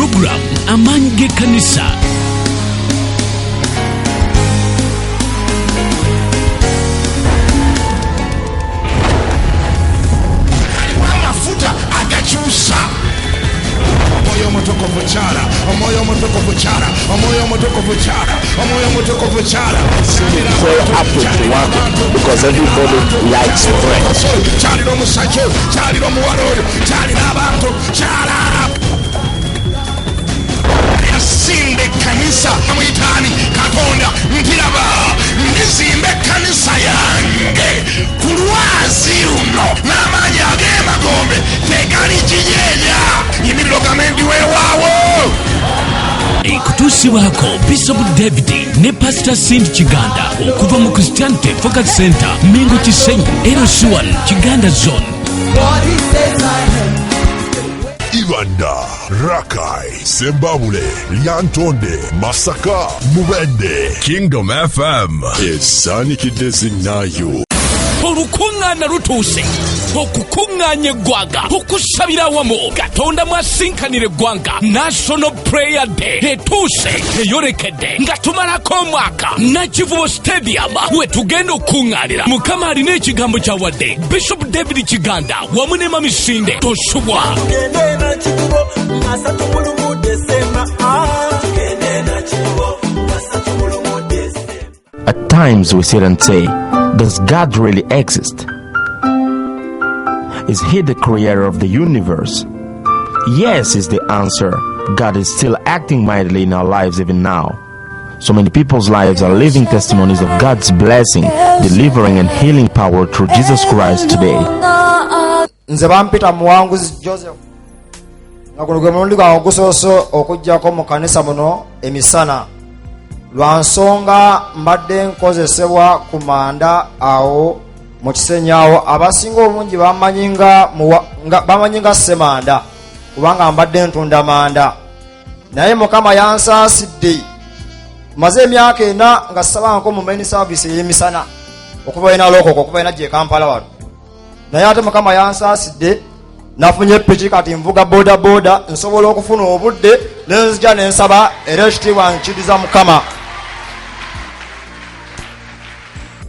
Pulogulaamu Amaanyi g'Ekkanisa. Amafuta agakyusa. Omwoyo Omutukuvu kyala, Omwoyo Omutukuvu kyala, Omwoyo Omutukuvu kyala, Omwoyo Omutukuvu kyala. Very happy to work because everybody likes bread. Kyalira omusajja oyo, kyalira omuwala oyo, kyalira abantu, kyala. Yasimba ekkanisa amuyitaani Katonda ntiraba ndizimba ekkanisa yange ku lwazi luno n'amaanyi ag'emagombe tegaligiyenya. Yimirira ogambe ndi weewaawo. Ekutuusibwako Bishop David ne Pastor Cindy Kiganda okuva mu Christianity Focus Center, Mengo Kisenyi, LC1 Kiganda Zone. Ibanda, Rakai, Sembabule, Lyantonde, Masaka, Mubende, Kingdom FM, esaanikidde zinaayo. Olukuŋŋaana lutuuse okukuŋŋaanya eggwanga okusabira awamu Katonda mwasinkanira eggwanga. National Prayer Day etuuse, eyolekedde nga tumalako omwaka. Nakivubo Stadium we tugenda okukuŋŋaanira. Mukama alina ekigambo kyawadde Bishop David Kiganda wamu ne Mami Sinde. Tosubwa. Tugende Nakivubo 31 Desemba. Tugende Nakivubo 31 Desemba. At times we sit and say, does God really exist? Is he the creator of the universe? Yes is the answer. God is still acting mightily in our lives even now. So many people's lives are living testimonies of God's blessing, delivering and healing power through Jesus Christ today. Nze bampita Muwanguzi Joseph, nga guno gwe mulundi gwange ogusoose okujjako mu kanisa muno emisana. Lwa nsonga mbadde nkozesebwa ku manda awo mu Kisenyi awo. Abasinga obungi bamanyi nga Ssemanda, kubanga mbadde ntunda manda. Naye Mukama yansaasidde, maze emyaka 4 nga sabanko mu main service ey'emisana okuva ena Lokoko okuva ena gye Kampala wano. Naye ate Mukama yansaasidde, nafunye piki, kati nvuga boda boda, nsobola okufuna obudde nenzija nensaba, era ekitiibwa nkiriza Mukama.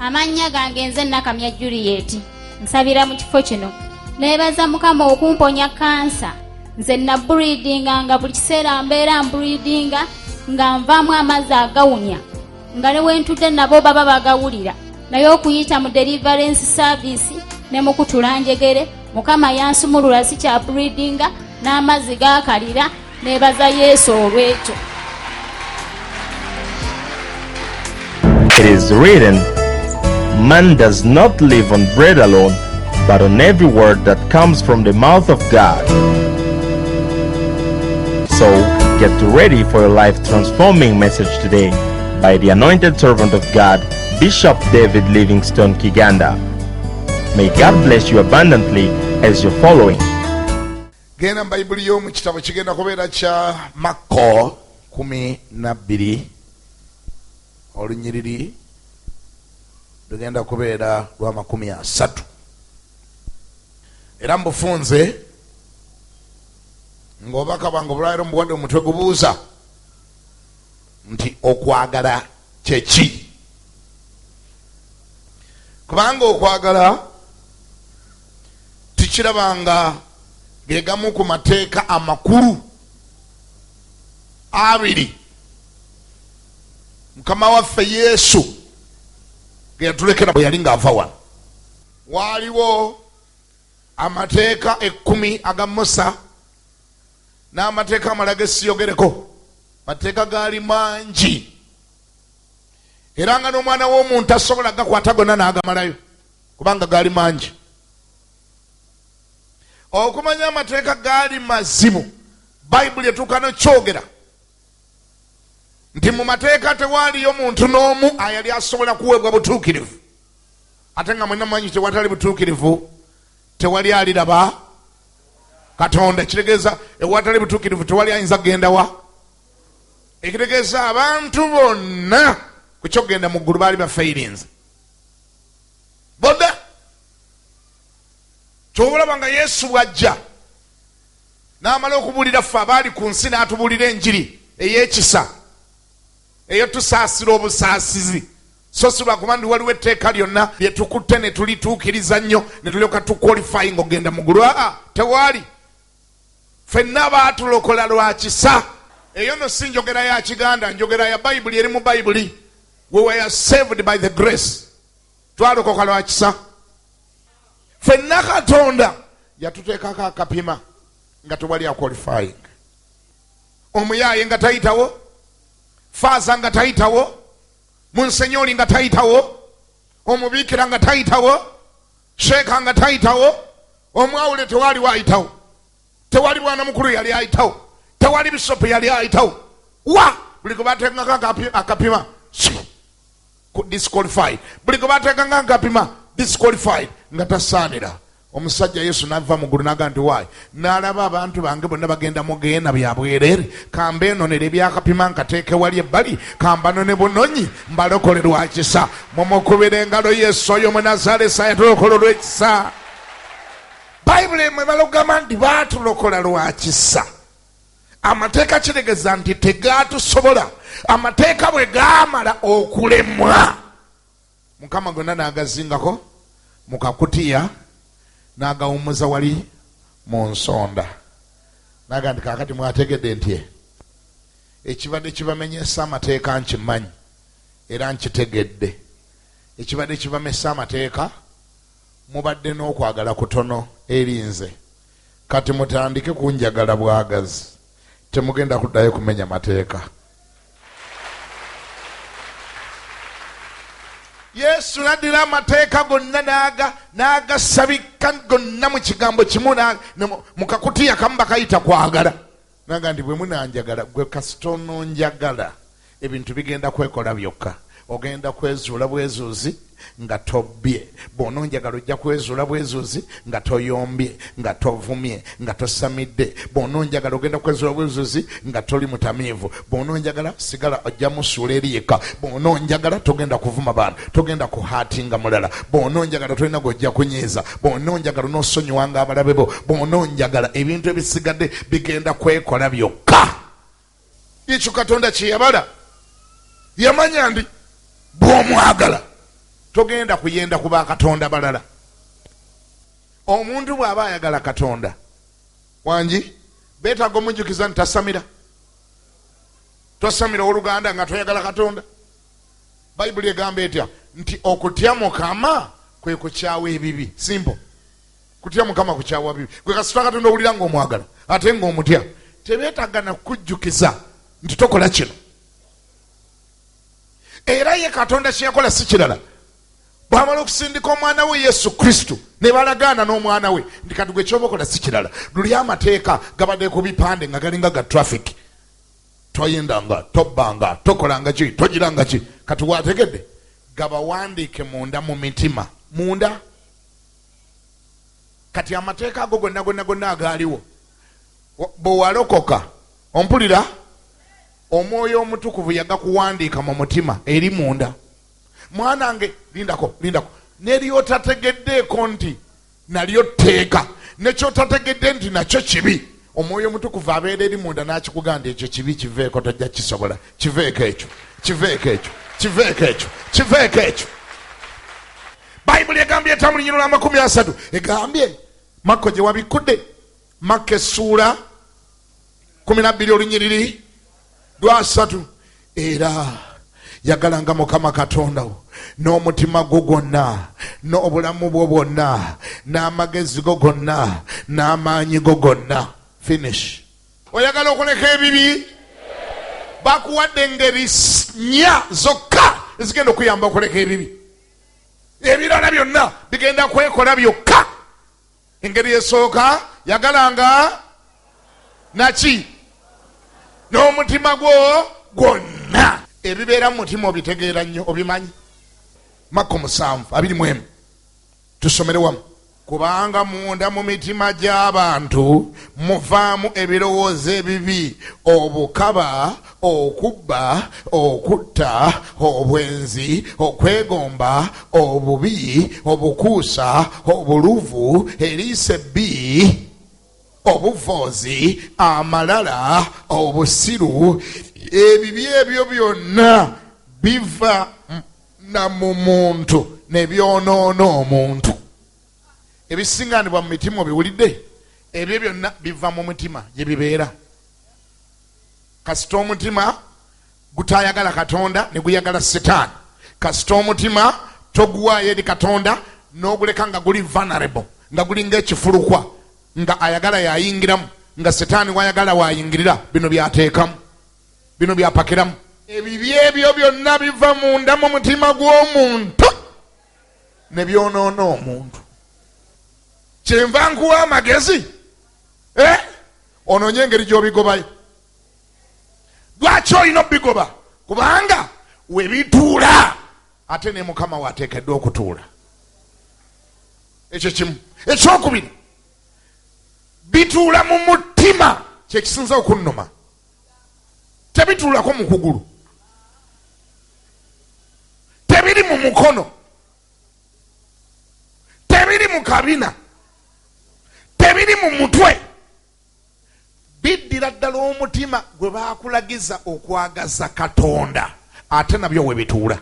Amannya gange nze Nakamya Juliet, nsabira mu kifo kino. Neebaza Mukama okumponya kansa. Nze nabulidinga nga buli kiseera mbeera mbulidinga nga nvaamu amazzi agawunya, nga ne wentudde nabo baba bagawulira. Naye okuyita mu deliverance service ne mu kutula njegere, Mukama yansumulula, si kya bulidinga n'amazzi gaakalira. Neebaza Yesu olw'ekyo. It is written, man does not live on bread alone, but on every word that comes from the mouth of God. So, get ready for your life-transforming message today by the anointed servant of God, Bishop David Livingstone Kiganda. May God bless you abundantly as you're following. Genda mu Bayibuli y'omu kitabo kigenda kubeera kya Makko 12, olunyiriri lugenda kubeera lwa 30. Era mbufunze ng'obubaka bwange obulwaliro mbuwadde omutwe gubuuza nti okwagala kye ki? Kubanga okwagala tukirabanga ge gamu ku mateeka amakulu abiri Mukama waffe Yesu ge yatulekera bwe yali ng'ava wano. Waaliwo amateeka 10 aga Musa n'amateeka amalala ge siyogereko. Mateeka gaali mangi, era nga n'omwana w'omuntu asobola gakwata gonna n'agamalayo, kubanga gaali mangi. Okumanya amateeka gaali mazibu, Bayibuli etuuka n'ekyogera nti mu mateeka tewaaliyo muntu n'omu ayali asobola kuweebwa butuukirivu, ate nga mwenna mumanyi tewatali butuukirivu tewali aliraba Katonda. Kitegeeza ewatali butuukirivu tewali ayinza kugenda wa. Ekitegeeza abantu bonna ku kyokugenda mu ggulu baali bafeirinze bonna. Ky'olaba nga Yesu bw'ajja N'amala okubuulira ffe abaali ku nsi, n'atubuulira enjiri ey'ekisa eyotusaasira obusaasizi, so si lwakuba ndi waliwo etteeka lyonna lye tukutte ne tulituukiriza nnyo ne tulyoka tuqualifying ogenda mu ggulu. Aa, tewaali. Ffenna baatulokola lwa kisa. Eyo no si njogera ya Kiganda, njogera ya Bayibuli, eri mu Bayibuli. We were saved by the grace. Twalokoka lwa kisa. Ffenna Katonda yatuteekako akapima nga tewali aqualifying. Omuyaaye nga tayitawo, faaza nga tayitawo, munsenyoli nga tayitawo, omubiikira nga tayitawo, sheeka nga tayitawo, omwawule tewali waayitawo, tewali bwana mukulu yali ayitawo, tewali bisopu yali ayitawo. Wa buli gwe bateekangako akapima disqualified, buli gwe bateekangako akapima disqualified, nga tasaanira. Omusajja Yesu n'ava mu ggulu n'agamba nti waayi, n'alaba abantu bange bonna bagenda mu geena bya bwereere, kambeenonere ebyakapima nkateeke wali ebbali, kambanone bunonyi mbalokole lwa kisa. Mumukubire engalo Yesu oyo Munazaalesi ayatulokola olw'ekisa. Bayibuli emwe balogamba nti baatulokola lwa kisa. Amateeka kitegeeza nti tegaatusobola. Amateeka bwe gaamala okulemwa, Mukama gonna n'agazingako mu kakutiya n'agawummuza wali mu nsonda. N'agamba nti kaakati mwategedde nti ekibadde kibamenyesa amateeka nkimanyi era nkitegedde. Ekibadde kibamesa amateeka mubadde n'okwagala kutono eri nze. Kati mutandike kunjagala bwagazi, temugenda kuddayo kumenya mateeka. Yesu n'addira amateeka gonna n'agasabika gonna mu kigambo kimu, mu kakutiya kamu bakayita kwagala. N'agamba nti bwe munanjagala, gwe kasita ononjagala, ebintu bigenda kwekola byokka. Ogenda kwezuula bwezuuzi nga tobbye. Bw'ononjagala ojja kwezuula bwezuuzi nga toyombye, nga tovumye, nga tosamidde. Bw'ononjagala ogenda kwezuula bwezuuzi nga toli mutamiivu. Bw'ononjagala sigala ojja musuula eri yekka. Bw'ononjagala togenda kuvuma bantu, togenda kuhaatinga mulala. Bw'ononjagala tolina gw'ojja kunyiiza. Bw'ononjagala onoosonyiwanga abalabe bo. Bw'ononjagala ebintu ebisigadde bigenda kwekola byokka. Ekyo Katonda kye yabala, yamanya nti bw'omwagala togenda kuyenda ku bakatonda balala. Omuntu bw'aba ayagala Katonda wangi, beetaaga omujjukiza nti tasamira. Tosamira owooluganda nga toyagala Katonda. Bayibuli egamba etya? Nti okutya Mukama kwe kukyawa ebibi. Simple. Kutya Mukama kukyawa bibi. Gwe kasita Katonda owulira ng'omwagala ate ng'omutya, tebeetaaga na kukujjukiza nti tokola kino. Era ye Katonda kye yakola si kirala, bw'amala okusindika omwana we Yesu Kristo ne balagaana n'omwana we nti kati gwe ky'oba okola si kirala. Luli amateeka gabadde ku bipande nga galinga ga traffic, toyendanga, tobbanga, tokolanga ki, togiranga ki. Kati waategedde gabawandiike munda mu mitima, munda. Kati amateeka ago gonna gonna gonna agaaliwo bwe walokoka, ompulira, Omwoyo Omutukuvu yagakuwandiika mu mutima eri munda. Mwanange, lindako, lindako. Ne ly'otategeddeeko nti nalyo tteeka, ne ky'otategedde nti nakyo kibi, Omwoyo Omutukuvu abeera eri munda n'akikugamba nti ekyo kibi, kiveeko, tojja kisobola, kiveeko ekyo, kiveeko ekyo, kiveeko ekyo, kiveeko ekyo. Bayibuli egambye etya mu lunyiriri lwa 30? Egambye Makko gye wabikkudde, Makko essuula 12 olunyiriri lwa 3, era yagalanga Mukama Katonda wo n'omutima gwo gwonna, n'obulamu bwo bwonna, n'amagezi go gonna, n'amaanyi go gonna. Finish. Oyagala okuleka ebibi? Bakuwadde engeri 4 zokka ezigenda okuyamba okuleka ebibi. Ebirala byonna bigenda kwekola byokka. Engeri esooka, yagalanga naki? N'omutima gwo gwonna. Ebibeera mu mutima obitegeera nnyo, obimanyi. Makko 7:21, tusomere wamu. Kubanga munda mu mitima gy'abantu muvaamu ebirowoozo ebibi, obukaba, okubba, okutta, obwenzi, okwegomba, obubi, obukuusa, obuluvu, eriiso ebbi. Obuvoozi, amalala, obusiru, ebibi ebyo byonna biva na mu muntu ne byonoona omuntu. Ebisinganibwa mu mitima obiwulidde, ebyo byonna biva mu mutima gye bibeera. Kasita omutima gutayagala Katonda ne guyagala Setaani, kasita omutima toguwaayo eri Katonda n'oguleka nga guli vulnerable, nga gulinga ekifulukwa, nga ayagala yayingiramu, nga Setaani wayagala wayingirira, bino byateekamu, bino byapakiramu. Ebibi ebyo byonna biva munda mu mutima gw'omuntu ne byonoona omuntu. Kyenva nkuwa amagezi, onoonye engeri gy'obigobayo. Lwaki olina obigoba? Kubanga we bituula ate ne Mukama waateekeddwa okutuula. Ekyo kimu. Ekyokubiri, bituula mu mutima, kyekisinza okunnuma. Tebituulako mu kugulu, tebiri mu mukono, tebiri mu kabina, tebiri mu mutwe. Biddira ddala omutima gwe baakulagiza okwagaza Katonda, ate nabyo we bituula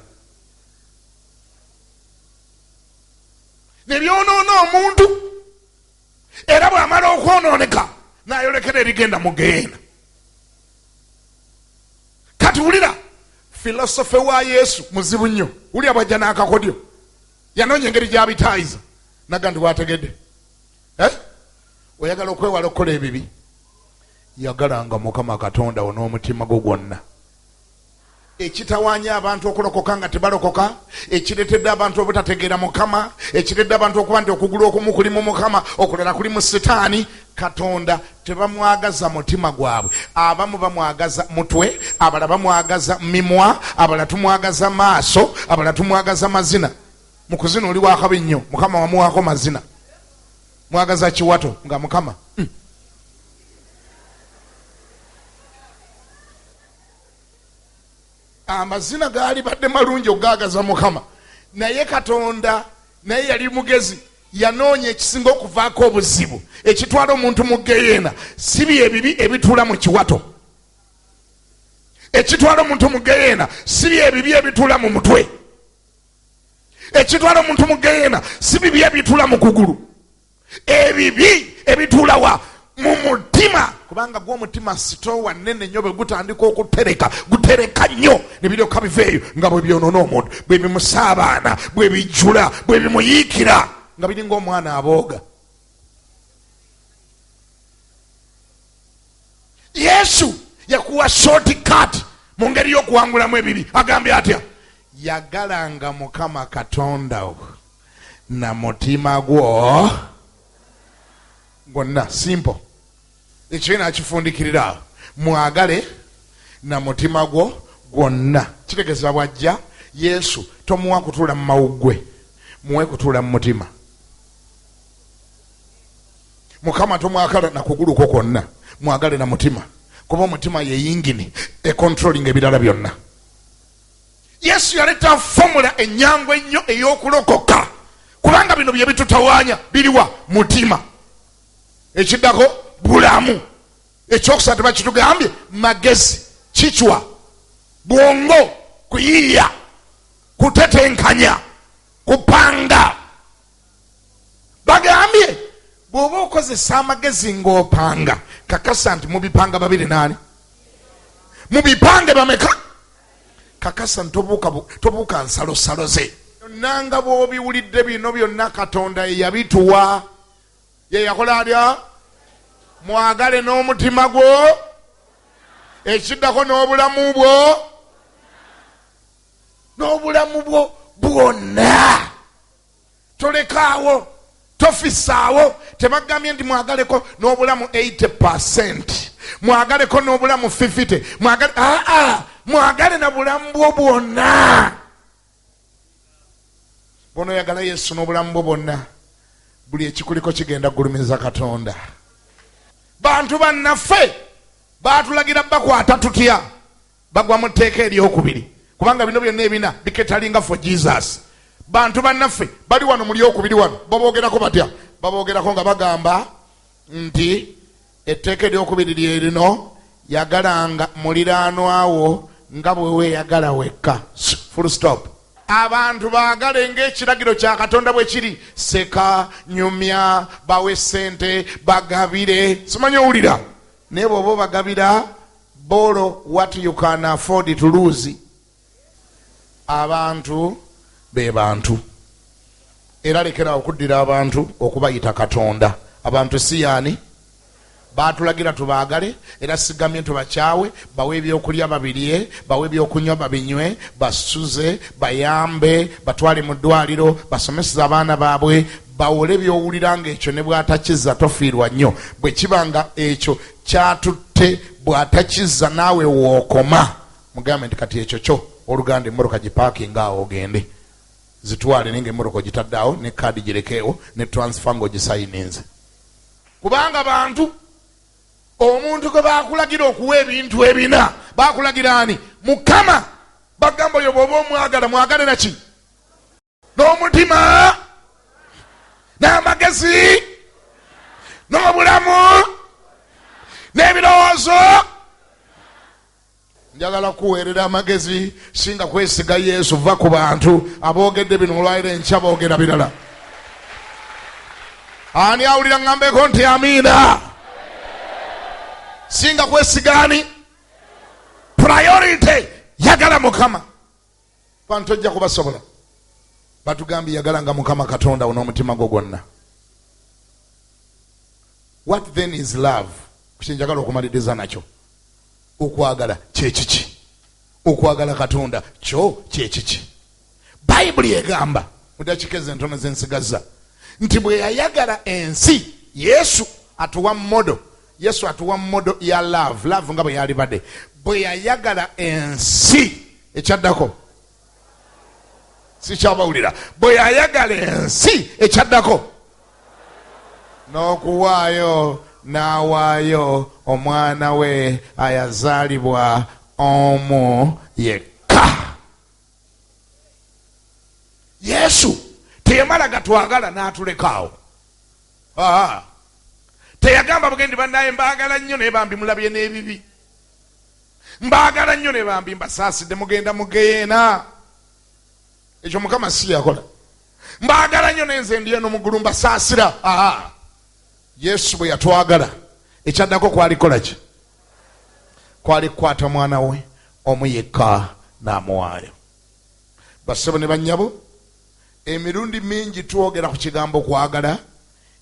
ne byonoona omuntu. Era bw'amala okwonooneka n'ayolekera erigenda mu geena. Kati wulira filosofe wa Yesu muzibu nnyo. Wulira bw'ajja n'akakodyo, yanoonya engeri gy'abitaayiza naga nti bw'ategedde. Oyagala okwewala okukola ebibi, yagalanga Mukama Katonda wo n'omutima gwo gwonna. Ekitawaanya abantu okulokoka nga tebalokoka, ekireetedde abantu obutategeera Mukama, ekireetedde abantu okuba nti okugulu okumu kuli mu Mukama, okulala kuli mu Setaani. Katonda tebamwagaza mutima gwabwe. Abamu bamwagaza mutwe, abalala bamwagaza mimwa, abalala tumwagaza maaso, abalala tumwagaza mazina. Mu kuzina oli wakabi nnyo, Mukama wamuwaako mazina. Mwagaza kiwato nga Mukama. Amazina gaali badde malungi okugaagaza Mukama, naye Katonda naye yali mugezi, yanoonya ekisinga okuvaako obuzibu ekitwala omuntu mu geyeena. Si byebibi ebituula mu kiwato, ekitwala omuntu mu geyeena si byebibi ebituula mu mutwe, ekitwala omuntu mu geyeena si bibi ebituula mu kugulu. Ebibi ebituula wa? Mu mutima. Kubanga gw'omutima sitoowa nnene nnyo, bwe gutandika okutereka, gutereka nnyo ne biryoka biveeyo nga bwe byonoona omuntu, bwe bimusaabaana, bwe bijjula, bwe bimuyiikira, nga biringa omwana abooga. Yesu yakuwa shortcut mu ngeri y'okuwangulamu ebibi. Agambye atya? Yagalanga Mukama Katonda wo na mutima gwo gwonna. Simple. Ekibi nakifundikirira awo. Mwagale na mutima gwo gwonna. Kitegeeza bw'ajja Yesu tomuwa kutuula mu mawuggwe, muwe kutuula mu mutima. Mukama tomwagala na kugulu kwo kwonna, mwagale na mutima, kuba omutima ye yingini econtrolling ebirala byonna. Yesu yaleeta formula ennyangu ennyo ey'okulokoka, kubanga bino bye bitutawaanya biriwa? Mutima. Ekiddako bulamu. Ekyokusatu bakitugambye magezi, kichwa, bwongo, kuyiiya, kutetenkanya, kupanga. Bagambye bw'oba okozesa amagezi ng'opanga, kakasa nti mubipanga babiri naani? Mubipange bameka? Kakasa nti tobuuka nsalosalo ze. Byonna nga bw'obiwulidde bino byonna Katonda ye yabituwa. Ye yakola atya? Mwagale n'omutima gwo, ekiddako n'obulamu bwo, n'obulamu bwo bwonna. Tolekaawo, tofisaawo. Tebagambye nti mwagaleko n'obulamu 80%, mwagaleko n'obulamu 50, mwagale, mwagale na bulamu bwo bwonna. Bw'onoyagala Yesu n'obulamu bwo bwonna, buli ekikuliko kigenda kugulumiza Katonda. Bantu bannaffe baatulagira bakwata tutya? Bagwa mu tteeka eryokubiri, kubanga bino byonna ebina biketalinga for Jesus. Bantu bannaffe bali wano mu lyokubiri wano, baboogerako batya? Baboogerako nga bagamba nti Etteeka eryokubiri lye lino, yagalanga muliraanwa wo nga bwe weeyagala wekka. Full stop. Abantu baagale ng'ekiragiro kya Katonda bwe kiri. Seka, nyumya, bawe ssente, bagabire. Simanyi owulira. Naye bw'oba obagabira, borrow what you can afford to lose. Abantu be bantu. Era lekera okuddira abantu okubayita Katonda. Abantu si yaani? Baatulagira tubaagale, era sigamye tubakyawe, bawe ebyokulya babirye, bawe ebyokunywa babinywe, basuze, bayambe, batwale mu ddwaliro, basomeseze abaana baabwe, bawole by'owulira ng'ekyo ne bw'atakizza tofiirwa nnyo. Bwe kiba nga ekyo kyatutte bw'atakizza naawe wookoma, mugambe nti kati ekyo kyo oluganda emmotoka gipaakinga awo ogende. Zitwale naye ng'emmotoka ogitadde awo ne kaadi girekeewo ne transfer ng'ogisayininze. Kubanga bantu, omuntu gwe baakulagira okuwa ebintu ebina, baakulagira ani? Mukama. Bagamba oyo bw'oba omwagala, mwagale naki? N'omutima, n'amagezi, n'obulamu, n'ebirowoozo. Njagala kuweerera amagezi singa kwesiga Yesu. Va ku bantu aboogedde bino olwaliro, enkya boogera birala. Ani awulira ŋŋambeko nti amiina? Singa kwesiga ani? Priority, yagala Mukama. Bantu ojja kubasobola. Batugambye yagalanga Mukama Katonda wo n'omutima gwo gwonna. What then is love? Kye njagala okumaliriza nakyo, okwagala kyekiki? Okwagala Katonda kyo kyekiki? Bayibuli egamba mu dakiika ezo entono zensigaza nti bwe yayagala ensi, Yesu atuwa model. Yesu atuwa model ya love. Love nga bwe yalibadde bwe yayagala ensi. Ekyaddako sikyabawulira. Bwe yayagala ensi, ekyaddako n'okuwaayo, n'awaayo omwana we ayazaalibwa omu yekka. Yesu teyamala gatwagala n'atulekaawo. Teyagamba bugendi bannaye mbaagala nnyo naye bambi mulabye n'ebibi, mbaagala nnyo ne bambi mbasaasidde mugenda mugeena. Ekyo Mukama si yakola. Mbaagala nnyo nenze ndi eno muggulu mbasaasira. Yesu bwe yatwagala, ekyaddako kwalikola ki? Kwali kukwata mwana we omu yekka n'amuwaayo. Bassebo ne bannyabo, emirundi mingi twogera ku kigambo kwagala,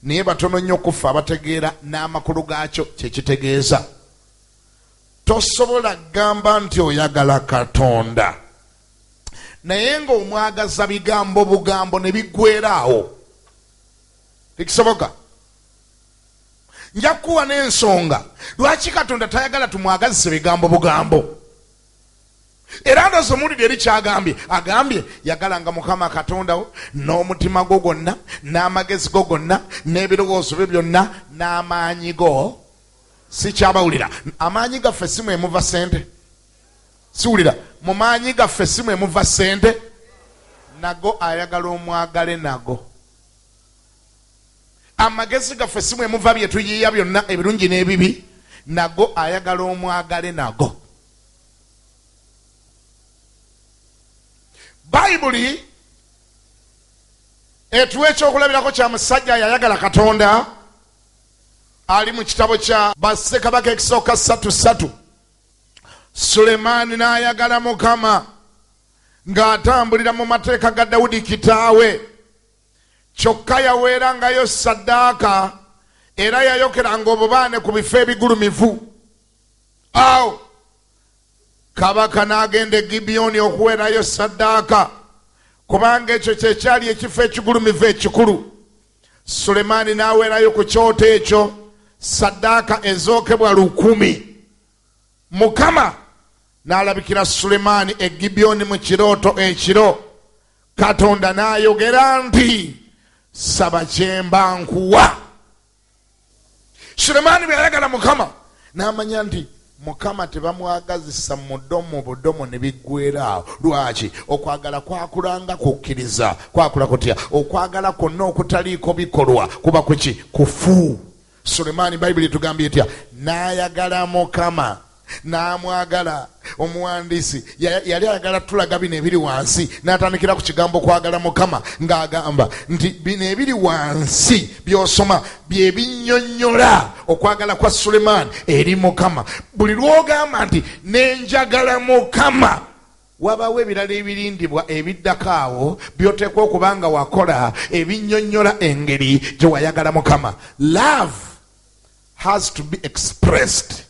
naye batono nnyo kufa abategeera n'amakulu gaakyo kyekitegeeza. Tosobola kugamba nti oyagala Katonda naye ng'omwagaza bigambo bugambo ne biggwera awo. Tekisoboka. Nja kukuwa n'ensonga lwaki Katonda tayagala tumwagazise bigambo bugambo. Era ndowooza omuwulire eri kyagambye. Agambye yagalanga Mukama Katonda wo n'omutima gwo gwonna, n'amagezi go gonna, n'ebirowoozo byo byonna, n'amaanyi go. Sikyabawulira. Amaanyi gaffe si mwe muva ssente? Siwulira. Mu maanyi gaffe si mwe muva ssente? Nago ayagala omwagale nago. Amagezi gaffe si mwe muva bye tuyiiya byonna ebirungi n'ebibi? Nago ayagala omwagale nago. Bayibuli etuwa ekyokulabirako kya musajja yayagala Katonda. Ali mu kitabo kya Bassekabaka ekisooka 3:3. Sulemaani n'ayagala Mukama ng'atambulira mu mateeka ga Dawudi kitaawe. Kyokka yaweerangayo saddaaka era yayokeranga obubaane ku bifo ebigulumivu. Awo kabaka n'agenda e Gibiyoni okuweerayo saddaaka, kubanga ekyo kye kyali ekifo ekigulumivu ekikulu. Sulemaani n'aweerayo ku kyoto ekyo saddaaka ezookebwa 1000. Mukama n'alabikira Sulemaani e Gibiyoni mu kirooto ekiro. Katonda n'ayogera nti, saba kyemba nkuwa. Sulemaani bwe yayagala Mukama, n'amanya nti Mukama tebamwagazisa mudomo budomo ne biggwera awo. Lwaki? Okwagala kwakulanga kukkiriza. Kwakula kutya? Okwagala kwonna okutaliiko bikolwa kuba kuki? Kufu. Sulemaani Bayibuli etugambye etya? N'ayagala Mukama, n'amwagala. Omuwandiisi yali ayagala tulaga bino ebiri wansi, n'atandikira ku kigambo kwagala Mukama, ng'agamba nti bino ebiri wansi by'osoma bye binnyonnyola okwagala kwa Sulemaani eri Mukama. Buli lw'ogamba nti nenjagala Mukama, wabawo ebirala ebirindibwa ebiddako awo by'oteekwa okuba nga wakola ebinnyonnyola engeri gye wayagala Mukama. Love has to be expressed.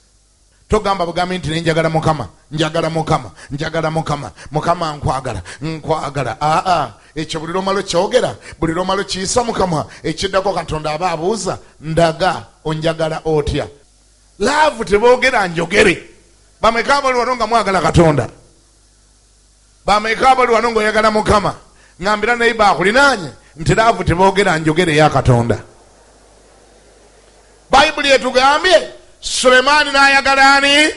Togamba bugambi nti nenjagala Mukama, njagala Mukama, njagala Mukama, Mukama nkwagala, nkwagala. Aa, ekyo buli lw'omala okyogera, buli lw'omala okiyisa mu kamwa, ekiddako Katonda aba abuuza, ndaga onjagala otya? Love teboogera njogere. Bameka abali wano nga mwagala Katonda? Bameka abali wano ng'oyagala Mukama? Ngambira neighbor akulinaanye nti love teboogera njogere eya Katonda. Bayibuli etugambye Sulemaani n'ayagala ani?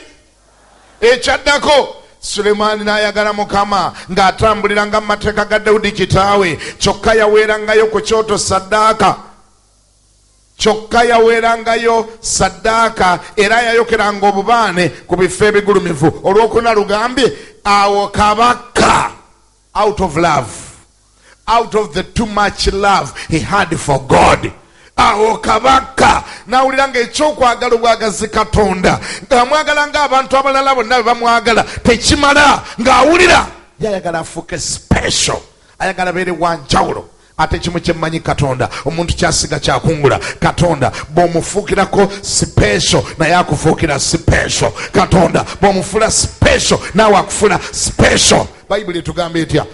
Ekyaddako Sulemaani n'ayagala Mukama ng'atambuliranga mu mateeka ga Dawudi kitaawe, kyokka yaweerangayo ku kyoto saddaaka. Kyokka yaweerangayo saddaaka era yayokeranga obubaane ku bifo ebigulumivu. Olwokuna lugambye awo kabaka, out of love, out of the too much love he had for God, awo kabaka n'awulira ng'ekyokwagala obwagazi Katonda, ng'amwagala ng'abantu abalala bonna bwe bamwagala tekimala, ng'awulira yayagala afuuke special, ayagala abeere wa njawulo. Ate kimu kye mmanyi, Katonda omuntu kyasiga kyakungula. Katonda bw'omufuukirako special naye akufuukira special. Katonda bw'omufuula special naawe akufuula special. Bayibuli etugamba etya?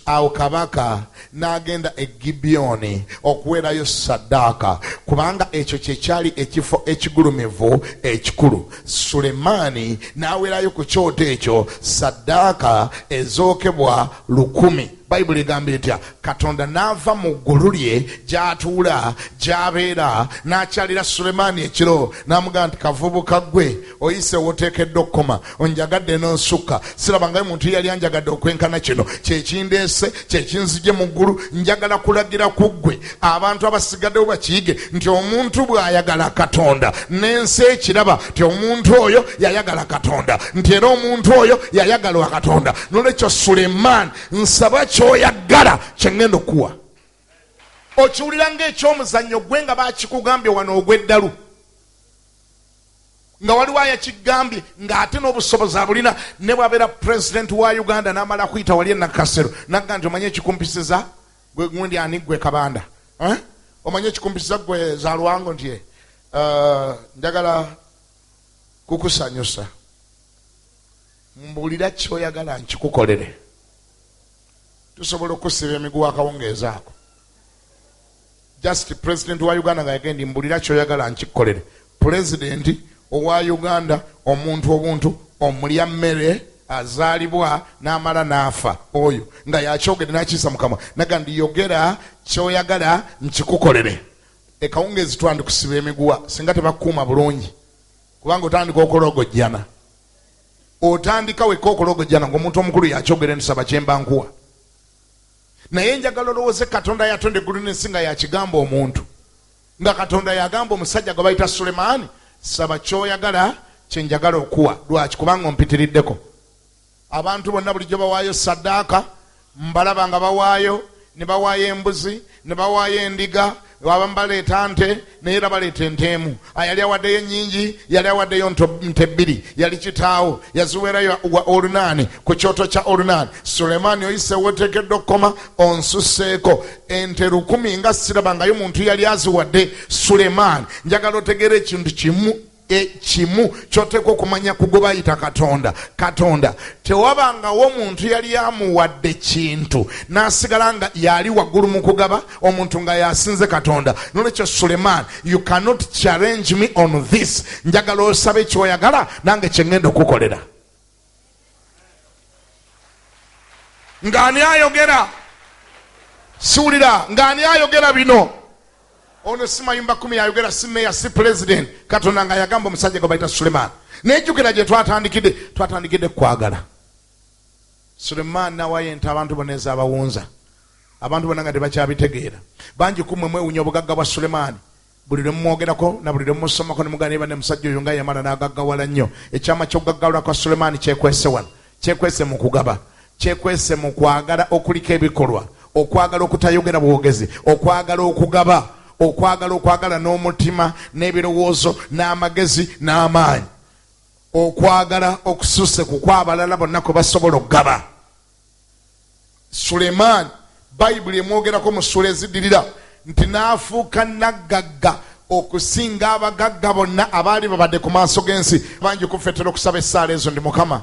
Awo kabaka n'agenda e Gibyoni okuweerayo saddaaka, kubanga ekyo kye kyali ekifo ekigulumivu ekikulu. Sulemaani n'aweerayo ku kyoto ekyo saddaaka ezookebwa 1000. Bayibuli egamba etya? Katonda n'ava mu ggulu lye gy'atuula gy'abeera, n'akyalira Sulemaani ekiro, n'amugamba nti kavubuka ggwe oyise w'oteekeddwa okukoma, onjagadde n'onsukka, sirabangayo muntu yali anjagadde okwenkana kino, kye kindeese, kye kinzigye mu ggulu, njagala kulagira ku ggwe abantu abasigaddewo bakiyige nti omuntu bw'ayagala Katonda n'ensi ekiraba nti omuntu oyo yayagala Katonda, nti era omuntu oyo yayagalwa Katonda. N'olwekyo Sulemaani, nsaba ky'oyagala kye ŋŋenda okukuwa. Okiwulira ng'ekyomuzannyo gwe nga bakikugambye wano ogw'eddalu, nga waliwo ayakigambye ng'ate n'obusobozi abulina, ne bw'abeera pulezidenti wa Uganda n'amala kuyita wali e Nakasero n'agamba nti omanye ekikumpisiza gwe gundi ani gwe Kabanda, omanye ekikumpisiza gwe Zalwango, nti njagala kukusanyusa, mbuulira ky'oyagala nkikukolere. Tusobola okusiba emiguwa akawungeezi ako. Just president wa Uganda nga yagenda, mbuulira ky'oyagala nkikukolere. Pulezidenti owa Uganda, omuntu obuntu omulya mmere azaalibwa n'amala n'afa, oyo nga yakyogedde n'akiyisa mu kamwa naga ndi yogera ky'oyagala nkikukolere. Ekawungeezi twandikusiba emiguwa singa tebakuuma bulungi, kubanga otandika okulogojjana, otandika wekka okulogojjana ng'omuntu omukulu yakyogere nti saba kyemba nkuwa. Naye njagala olowooze Katonda yatonda eggulu n'ensi nga yakigamba omuntu, nga Katonda yagamba omusajja gwe bayita Sulemaani, saba ky'oyagala kye njagala okuwa. Lwaki? Kubanga ompitiriddeko. Abantu bonna bulijjo bawaayo saddaaka, mbalaba nga bawaayo, ne bawaayo embuzi, ne bawaayo endiga, abamu baleeta nte, naye era baleeta ente emu. Yali awaddeyo ennyingi, yali awaddeyo nte bbiri, yali kitaawo yaziweerayo olunaani ku kyoto kya olunaani. Sulemaani oyise w'oteekeddwa okukoma, onsusseeko ente 1000 nga sirabangayo muntu yali aziwadde. Sulemaani, njagala otegeere ekintu kimu, kimu ky'oteekwa okumanya ku gwe bayita Katonda. Katonda tewabangawo muntu yali amuwadde kintu n'asigala nga yali waggulu mu kugaba, omuntu nga yasinze Katonda. Nolwekyo Sulemaani, you cannot challenge me on this. Njagala osabe ky'oyagala nange kye ŋŋenda okukukolera. Ng'ani ayogera? Siwulira. Ng'ani ayogera bino? Ono si mayumba 10 yayogera, si meya, si president. Katonda nga yagamba omusajja gwe bayita Sulemaani. Nejjukira gye twatandikidde, twatandikidde kwagala. Sulemaani n'awaayo ente abantu bonna ez'abawunza, abantu bonna nga tebakyabitegeera. Bangi ku mmwe mwewuunya obugagga bwa Sulemaani. Buli lwe mumwogerako na buli lwe mumusomako ne mugamba, "Naye musajja oyo nga yamala n'agaggawala nnyo." Ekyama ky'okugaggawala kwa Sulemaani kyekwese wano, kyekwese mu kugaba, kyekwese mu kwagala okuliko ebikolwa, okwagala okutayogera bwogezi, okwagala okugaba, okwagala okwagala n'omutima n'ebirowoozo n'amagezi n'amaanyi, okwagala okususse ku kwabalala bonna kwe basobola okugaba. Sulemaani Bayibuli emwogerako mu ssuula eziddirira nti n'afuuka naggagga okusinga abagagga bonna abaali babadde ku maaso g'ensi. Bangi kufetera okusaba essaala ezo, ndi Mukama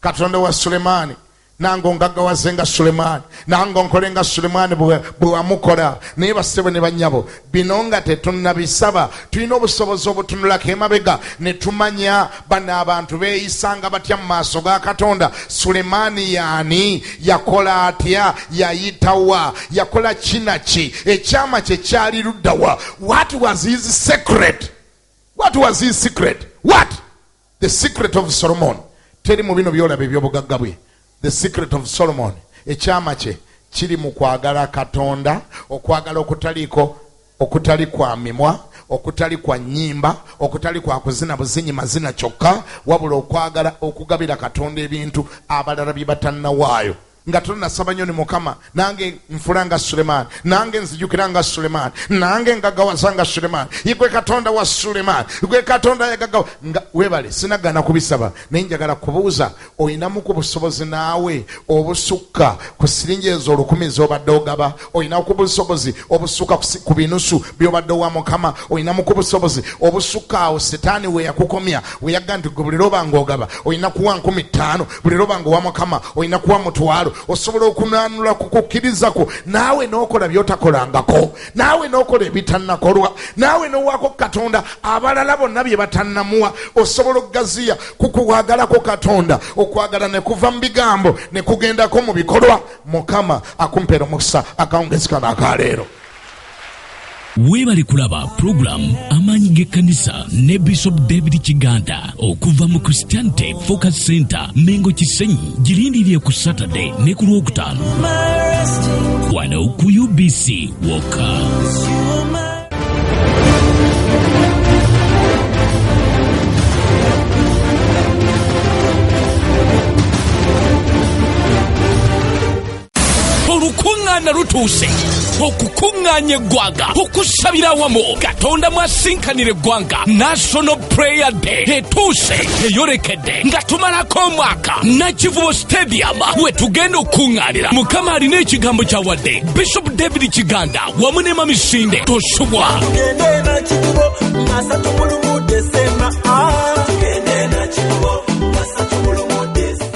Katonda wa Sulemaani, nange ongaggawaze nga Sulemaani, nange onkole nga Sulemaani bwe wamukola. Naye bassebo ne bannyabo, bino nga tetunnabisaba, tulina obusobozi obutunulako emabega ne tumanya bano abantu beeyisanga batya mu maaso ga Katonda. Sulemaani yaani? Yakola atya? Yayitawa? Yakola kinaki? Ekyama kye kyali luddawa? What was his secret? What was his secret? What the secret of Solomon? Teri mu bino byolaba ebyobugagga bwe. The secret of Solomon, ekyama kye kiri mu kwagala Katonda, okwagala okutaliiko, okutali kwa mimwa, okutali kwa nnyimba, okutali kwa kuzina buzinyi mazina kyokka, wabula okwagala okugabira Katonda ebintu abalala bye batannawaayo. Nga tonasaba nnyo ni Mukama, nange nfula nga Sulemaani, nange nzijukira nga Sulemaani, nange ngagawaza nga Sulemaani, igwe Katonda wa Sulemaani, gwe Katonda yagagawa nga webale. Sinagaana kubisaba, naye njagala kubuuza, oyinamu ku busobozi naawe obusukka ku siringi ezo 1000 z'obadde ogaba? Oyinaku ku busobozi obusukka ku binusu by'obadde owa Mukama? Oyinamu ku busobozi obusukka awo Sitaani we yakukomya, we yagga nti gwe buli lwoba ng'ogaba oyina kuwa 5000, buli lwoba ng'owa Mukama oyina kuwa 500? Osobola okunanula ku kukkiriza kwo naawe n'okola by'otakolangako, naawe n'okola ebitannakolwa, naawe n'owaako Katonda abalala bonna bye batannamuwa? Osobola okugaziya ku kuwagalako Katonda, okwagala ne kuva mu bigambo ne kugendako mu bikolwa. Mukama akumpeera omukisa akawungezi kano akaleero. Weebale kulaba pulogulaamu Amaanyi g'Ekkanisa ne Bishop David Kiganda okuva mu Christianity Focus Center, Mengo Kisenyi. Girindirire ku Saturday ne ku Lwokutaano wano ku UBC wokka. Olukuŋŋaana lutuuse okukuŋŋaanya eggwanga okusabira awamu Katonda mwasinkanira eggwanga. National Prayer Day etuuse, eyolekedde nga tumalako omwaka. Nakivubo Stadium we tugenda okukuŋŋaanira. Mukama alina ekigambo kyawadde Bishop David Kiganda wamu ne Mami Sinde. Tosubwa. Tugende Nakivubo 31 Desemba. Ah, tugende Nakivubo 31 Desemba.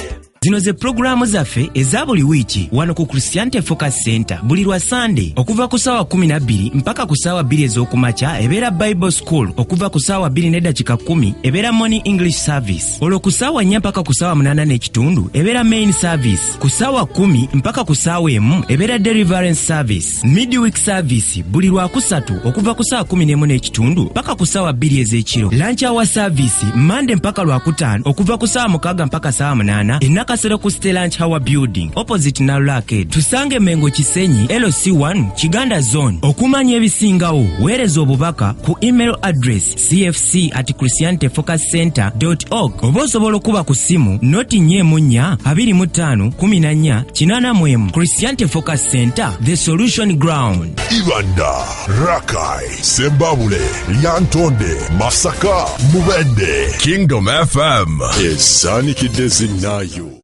Zino ze pulogulaamu zaffe eza buli wiiki wano ku Christianity Focus Center. Buli lwa Sande okuva ku ssaawa 12 mpaka ku ssaawa 2 ez'okumakya ebeera Bible School. Okuva ku ssaawa 2:10 ebeera Morning English Service. Olwo ku ssaawa 4 mpaka ku ssaawa 8 n'ekitundu ebeera Main Service. Ku ssaawa 10 mpaka ku ssaawa 1 ebeera Deliverance Service. Midweek Service buli Lwakusatu okuva ku ssaawa 11 n'ekitundu mpaka ku ssaawa 2 ez'ekiro. Lunch hour service Mande mpaka Lwakutaano okuva ku ssaawa 6 mpaka ssaawa 8 e Nakasero ku Stella Lunch Hour Building opposite Nalula Arcade. Tusange Mengo Kisenyi, LC1 Kiganda Zone. Okumanya ebisingawo weereza obubaka ku email address cfc@christianityfocuscenter org, oba osobola okuba ku ssimu 044 25 14 81. Christianity Focus Center, the solution ground. Ibanda, Rakai, Sembabule, Lyantonde, Masaka, Mubende. Kingdom FM esaanikidde zinaayo.